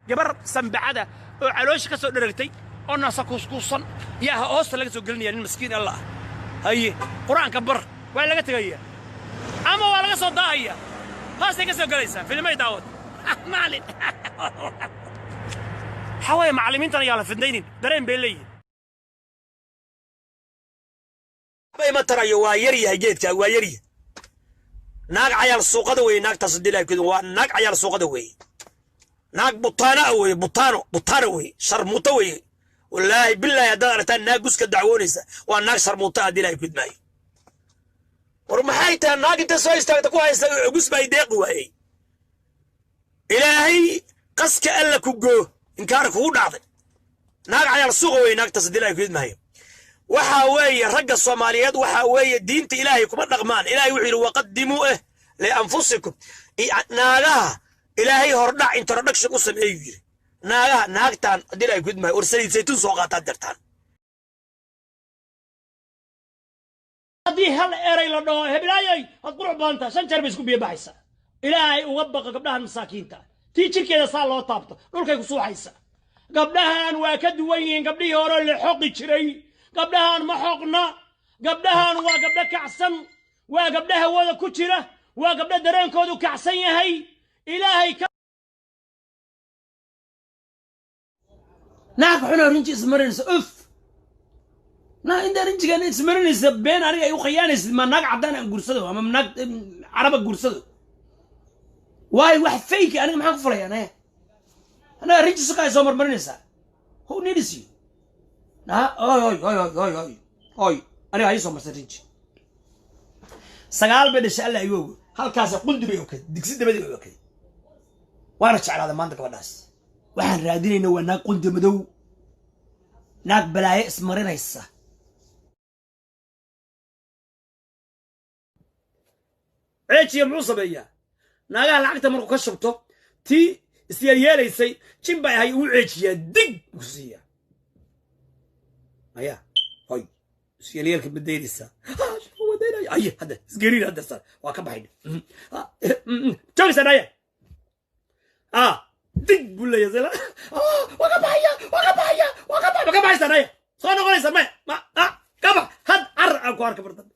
Gabar sambacada oo caloosha ka soo dheragtay oo naasa kuuskuusan yaa hoosta laga soo gelinaya nin miskiin alla ah. Haye, Qur-aanka bar, waa laga tegaya ama waa laga soo daahaya, hoostay ka soo gelaysaa, filimay daawad. Macallin waxaa waaye, macallimiintan ayaa la fidnaynin, dareen bay leeyihin. Ma tarayo, waa yar yahay geedka, waa yar yahay. Naag cayaal suuqada weeye naagtaas dilaa, waa naag cayaal suuqada weeye, naag butaana weeye, butaano butaana weeye, sharmuuto weeye. Wallaahi bilaahi, haddaad aragtaan naag guska dacwoonaysa, waa naag sharmuuta haddii Ilaahay kudmaayo. War maxay tahay naag inta soo istaagta ku haysta gus baa deeqi waayey? Ilaahay qaska alla ku goo, inkaara kugu dhacday. Naag cayaal suuqa weeye naagtaas haddii Ilaahay kudmaayo. Waxaa weeye ragga Soomaaliyeed, waxaa weeye diinta Ilaahay kuma dhaqmaan. Ilaahay wuxuu yidhi: "Waqadimuu lianfusikum." Naagaha Ilaahay hordhac, introduction u sameeyuu yidhi naagaha. Naagtaan haddii Ilaahay kudmaayo, war saliid saytuun soo qaataad jartaan. Haddii hal eray la dhaho, "Heblaayay, waad qurux badan tahay," shan jeer bay isku biyo baxaysaa. Ilaahay uga baqa gabdhahan masaakiinta. Tii jirkeeda saa loo taabto, dhulkay ku suuxaysa. Gabdhahan waa ka duwan yihiin gabdhihii hore la xoqi jiray. Gabdhahan ma xoqna. Gabdhahan waa gabdho kacsan, waa gabdho hawada ku jira, waa gabdho dareenkoodu kacsan yahay. Ilaahay ka Naag xunoo rinji ismarinaysa, uf, naa inta rinjigan ismarinaysa been aniga ay u khiyaanaysid. Ma naag caddaan aan guursado ama naag caraba guursado? Waayo, wax fake aniga maxaan ku falayaa? Naya, anaga rinji suka ay soo marmarinaysaa. Who needs you? Na oy oy oy oy oy oy oy, aniga ha ii soo marsan rinji. Sagaal bay dhashay, Alla igu ogo. Halkaas qundi bay okay, digsi dabadii bay okay, waana jeclaaday. Maanta gabadhaas waxaan raadinayna waa naag qundi madow, naag balaayo ismarinaysa. Ceejiya muxuu sameeyaa? Naagaha lacagta markuu ka shubto, tii isyeelyeelaysay jin bay ahay, uu ceejiyaa, dig buu siiyaa. Maya hoy, isyeelyeelka madaynaysaa? Aye, hadda isgeriir, hadda sar waa ka baxay, joogaysaa naya. Ah, dig buu leeyahay. Waa ka baxaya, waa ka baxaya, waa ka baxay. Ma ka baxaysaa naya? Soo noqonaysa maya? Ma ah, ka bax had car aan ku arka mar dambe.